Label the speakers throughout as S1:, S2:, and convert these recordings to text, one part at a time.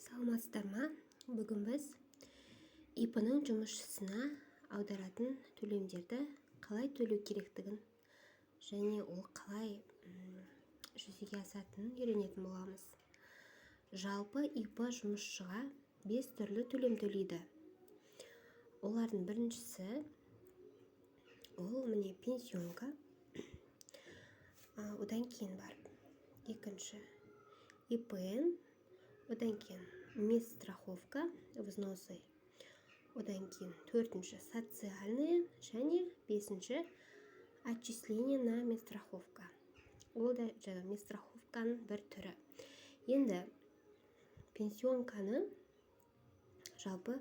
S1: Саламатсыздар ма? Бүгін біз ИП-ның жұмысшысына аударатын төлемдерді қалай төлеу керектігін және ол қалай жүзеге асатынын үйренетін боламыз. Жалпы ИП жұмысшыға 5 түрлі төлем төлейді. Олардың біріншісі ол міне пенсионка, одан кейін барып екінші ИПН, одан кейін медстраховка, взносы, одан кейін төртінші социальные және бесінші отчисление на медстраховка. Ол да жаңа медстраховканың бір түрі. Енді пенсионканы жалпы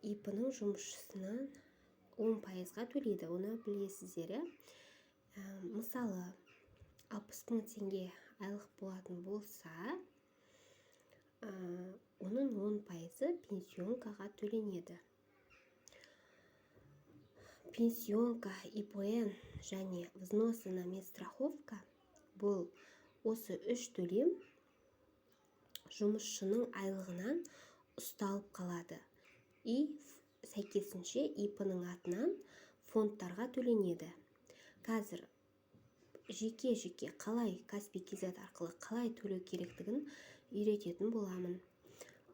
S1: ИП-ның жұмысшысынан 10%-ға төлейді, оны білесіздер, иә? Мысалы, 60 мың теңге айлық болатын болса, оның 10%-ы пенсионкаға төленеді. Пенсионка, ИПН және взносы на медстраховка, бұл осы үш төлем жұмысшының айлығынан ұсталып қалады и сәйкесінше ИП-ның атынан фондтарға төленеді. Қазір жеке-жеке қалай Kaspi KZ арқылы қалай төлеу керектігін үйрететін боламын.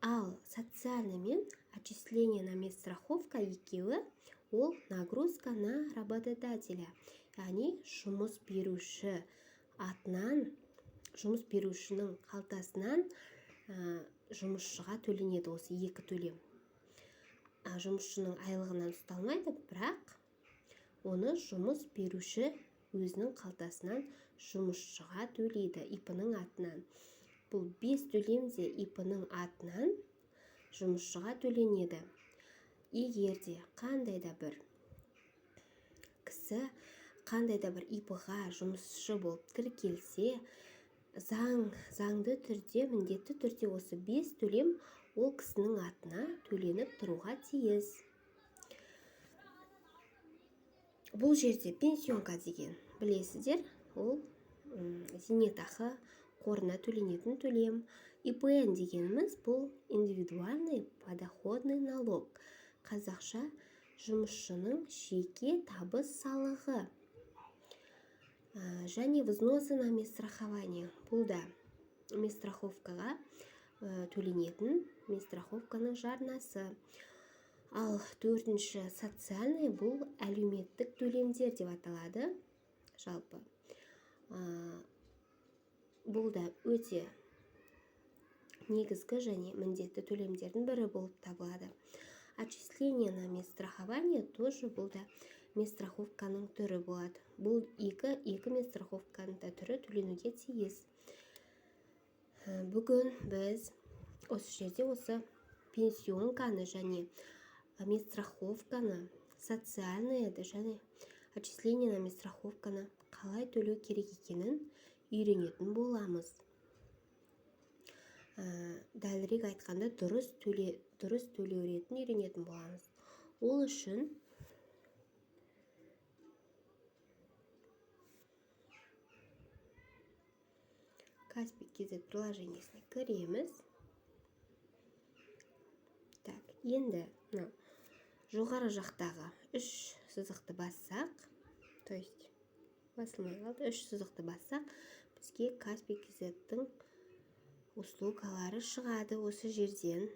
S1: Ал социальный мен отчисление на медстраховка екеуі ол нагрузка на работодателя, яғни жұмыс беруші атынан, жұмыс берушінің қалтасынан жұмысшыға төленеді осы екі төлем. Жұмысшының айлығынан ұсталмайды, бірақ оны жұмыс беруші өзінің қалтасынан жұмысшыға төлейді ИП-ның атынан. Бұл 5 төлем де ИП-ның атынан жұмысшыға төленеді. Егер де қандай да бір кісі қандай да бір ИП-ға жұмысшы болып тіркелсе, заңды түрде, міндетті түрде осы 5 төлем ол кісінің атына төленіп тұруға тиіс. Бұл жерде пенсионка деген білесіздер, ол зейнетақы қорына төленетін төлем. ИПН дегеніміз бұл индивидуальный подоходный налог, қазақша жұмысшының жеке табыс салығы. Және взносы на медстрахование, бұл да медстраховкаға төленетін медстраховканың жарнасы. Ал төртінші социальный, бұл әлеуметтік төлемдер деп аталады. Жалпы бұл да өте негізгі және міндетті төлемдердің бірі болып табылады. Отчисление на медстрахование тоже бұл да медстраховканың түрі болады. Бұл екі медстраховканың да түрі төленуге тиіс. Бүгін біз осы жерде осы пенсионканы және медстраховканы, социальный және отчисление на медстраховканы қалай төлеу керек екенін үйренетін боламыз. Дәлірек айтқанда, дұрыс төлеу ретін үйренетін боламыз. Ол үшін Kaspi KZ приложениесіне кіреміз. Так, енді мынау жоғары жақтағы үш сызықты бассақ, то есть басылмай қалды, үш сызықты бассақ, бізге Kaspi KZ-тің услугалары шығады. Осы жерден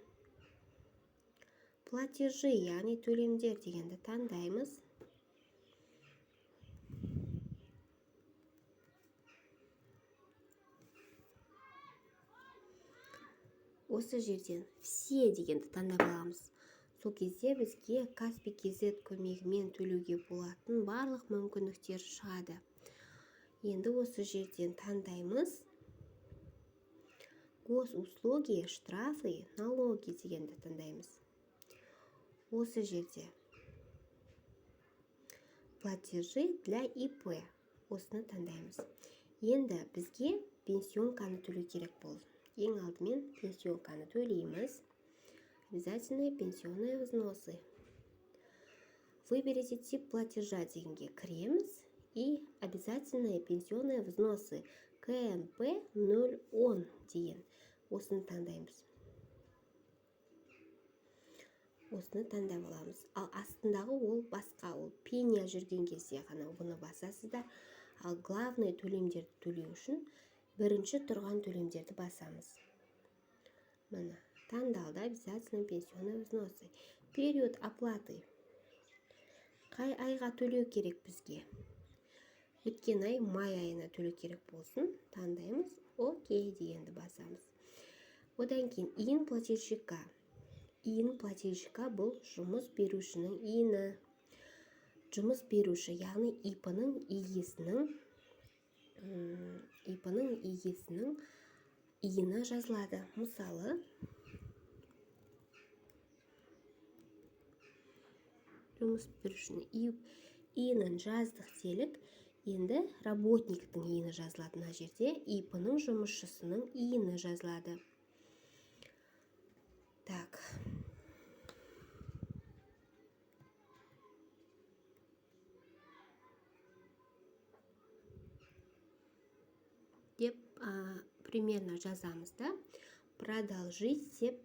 S1: платежи, яғни төлемдер дегенді таңдаймыз. Осы жерден все дегенді таңдап аламыз. Сол кезде бізге Kaspi KZ көмегімен төлеуге болатын барлық мүмкіндіктер шығады. Енді осы жерден таңдаймыз. Госуслуги, штрафы, налоги дегенді таңдаймыз. Осы жерде платежи для ИП осыны таңдаймыз. Енді бізге пенсионканы төлеу керек болды. Ең алдымен пенсионканы төлейміз. Обязательные пенсионные взносы. Выберите тип платежа дегенге кіреміз и обязательные пенсионные взносы КНП 010 деген осыны таңдаймыз. Осыны таңдап аламыз. Ал астындағы ол басқа, ол пеня жүрген кезде ғана бұны басасыздар. Ал главный төлемдерді төлеу үшін бірінші тұрған төлемдерді басамыз. Міне, таңдалды обязательно пенсионные взносы. Период оплаты. Қай айға төлеу керек бізге? Өткен ай, май айына төлеу керек болсын. Таңдаймыз, окей дегенді басамыз. Одан кейін ИИН плательщика. ИИН плательщика бұл жұмыс берушінің ИИНі. Жұмыс беруші, яғни ИП-ның ИП-ның егесінің ИИНі жазылады. Мысалы, жұмыс берушінің ИИНін жаздық делік. Енді работниктің ИИНі жазылады мына жерде, ИП-ның жұмысшысының ИИНі жазылады. Так. Деп примерно жазамыз да, продолжить деп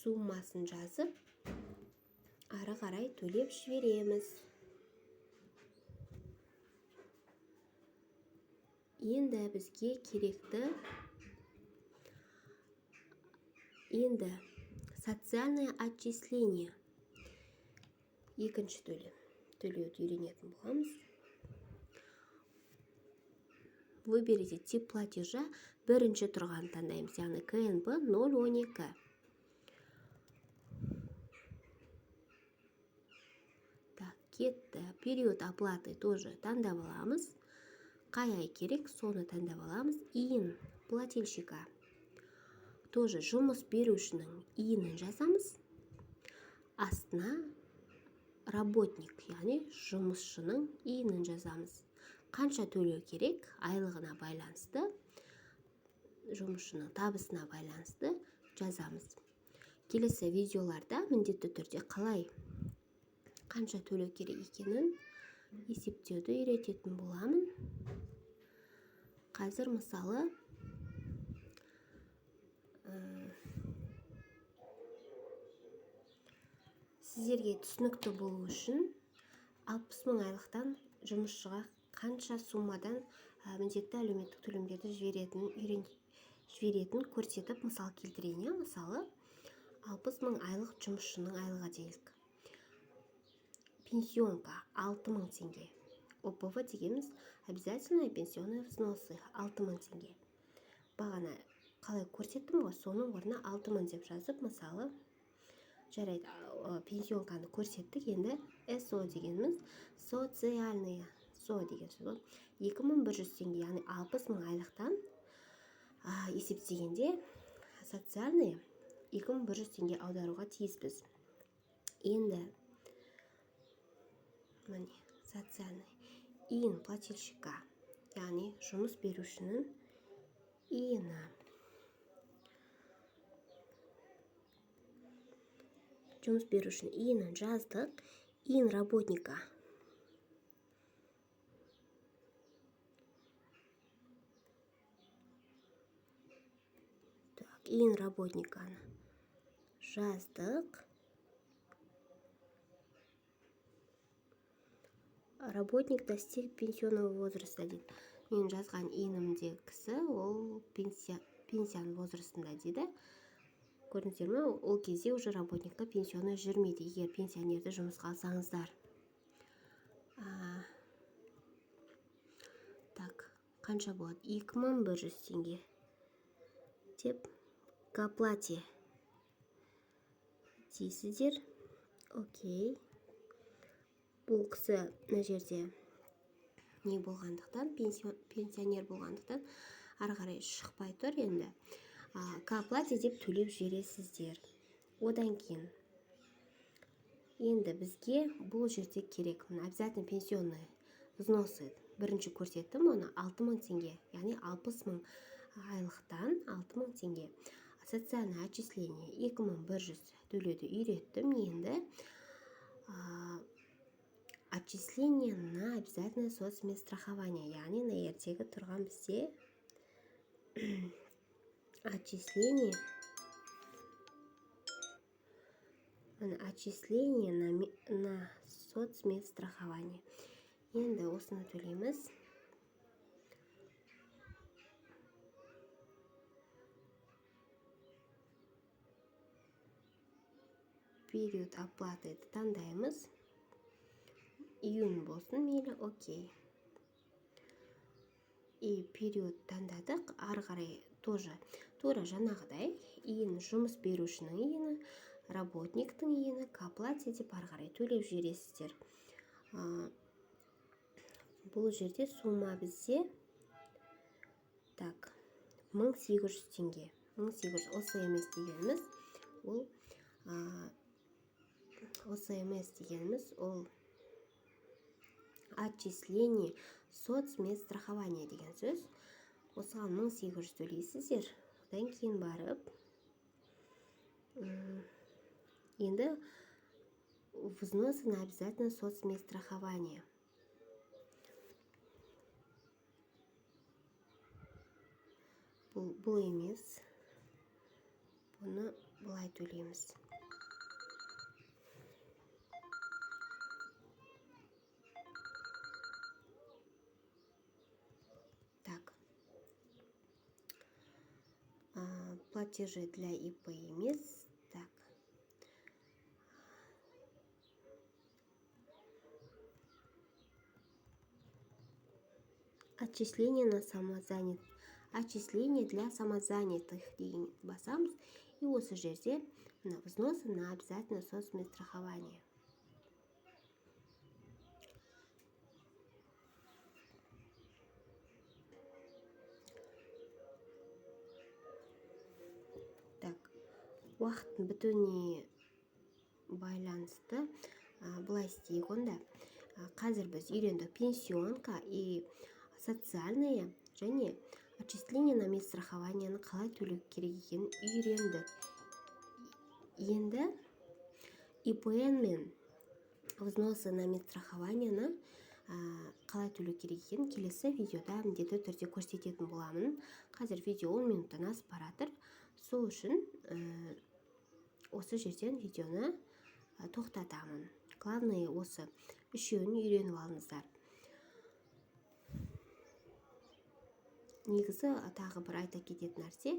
S1: суммасын жазып, ары қарай төлеп жібереміз. Енді бізге керекті енді социальное отчисление, екінші төлем төлеуді үйренетін боламыз. Выберите тип платежа, бірінші тұрғанын таңдаймыз, яғни КНП 012. Так, кетті. Период оплаты тоже таңдап аламыз. Қай ай керек, соны таңдап аламыз. ИИН плательщика. Тоже жұмыс берушінің ИИНін жазамыз. Астына работник, яғни жұмысшының ИИНін жазамыз. Қанша төлеу керек, айлығына байланысты, жұмысшының табысына байланысты жазамыз. Келесі видеоларда міндетті түрде қалай қанша төлеу керек екенін есептеуді үйрететін боламын. Қазір, мысалы, сіздерге түсінікті болу үшін 60 000 айлықтан жұмысшыға қанша суммадан міндетті әлеуметтік төлемдерді жіберетінін көрсетіп мысал келтірейін, иә. Мысалы, 60 000 айлық жұмысшының айлығы делік. Пенсионка 6000 теңге. ОПВ дегеніміз обязательные пенсионные взносы 6000 теңге. Бағана қалай көрсеттім ғой, соның орнына 6000 деп жазып, мысалы, жарайды, пенсионканы көрсеттік. Енді СО дегеніміз социальные, СО деген сөз ғой. 2100 теңге, яғни 60 000 айлықтан есептегенде социальный 2100 теңге аударуға тиіспіз. Енді міне, социальный ИИН плательщика, яғни жұмыс берушінің ИИНі. Жұмыс берушінің ИИНін жаздық. ИИН работника. Так, ИИН работниканы жаздық. Работник достиг пенсионного возраста дейді. Мен жазған ИИНімдегі кісі ол пенсияның возрастында дейді. Көрдіңіздер ме? Ол кезде уже работникқа пенсионный жүрмейді, егер пенсионерді жұмысқа алсаңыздар. Так, қанша болады? 2100 теңге деп к оплате дейсіздер. Окей. Бұл кісі мына жерде не болғандықтан, пенсионер болғандықтан ары қарай шықпай тұр енді. К оплате деп төлеп жібересіздер. Одан кейін енді бізге бұл жерде керек мына обязательно пенсионные взносы, бірінші көрсеттім оны, 6000 теңге, яғни 60 000 айлықтан 6000 теңге. Социальное отчисление 2100 төлеуді үйреттім. Енді отчисление на обязательное соцмедстрахование, яғни мына жердегі тұрған бізде отчисление Міне, отчисление на соцмедстрахование. Енді осыны төлейміз. Период оплаты таңдаймыз. Июнь болсын, мейлі, окей. И период таңдадық. Ары қарай тоже тура жаңағыдай ИИН, жұмыс берушінің ИИНі, работниктің ИИНі, к оплате деп ары қарай төлеп жібересіздер. Бұл жерде сумма бізде, так, 1800 теңге. 1800. ОСМС дегеніміз ол, ОСМС дегеніміз ол отчисление соцмедстрахование деген сөз. Осыған 1800 төлейсіздер. Одан кейін барып енді взносы на обязательное соцмедстрахование. Бұл емес. Бұны былай төлейміз. Так. Платежи для ИП емес. Так. Отчисление на самозанят. Отчисление для самозанятых деген басамыз. И осы жерде мына взносы на обязательное соцмедстрахование. Так, уақыттың бітуіне байланысты, былай істейік онда. Қазір біз үйрендік пенсионка и социальные және отчисление на медстрахованияны қалай төлеу керек екенін үйрендік. Енді ИПН мен взносы на медстрахованияны қалай төлеу керек екенін келесі видеода міндетті түрде көрсететін боламын. Қазір видео 10 минуттан асып бара жатыр. Сол үшін осы жерден видеоны тоқтатамын. Главное, осы үшеуін үйреніп алыңыздар. Негізі тағы бір айта кететін нәрсе,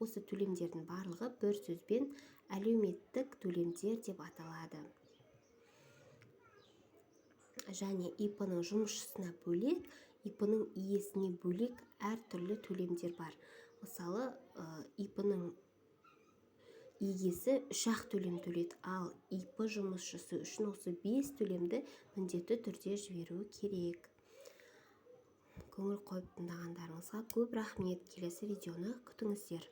S1: осы төлемдердің барлығы бір сөзбен әлеуметтік төлемдер деп аталады. Және ИП-ның жұмысшысына бөлек, ИП-ның иесіне бөлек әртүрлі төлемдер бар. Мысалы, ИП-ның егесі үш-ақ төлем төлейді, ал ИП жұмысшысы үшін осы 5 төлемді міндетті түрде жіберу керек. Көңіл қойып тыңдағандарыңызға көп рахмет. Келесі видеоны күтіңіздер.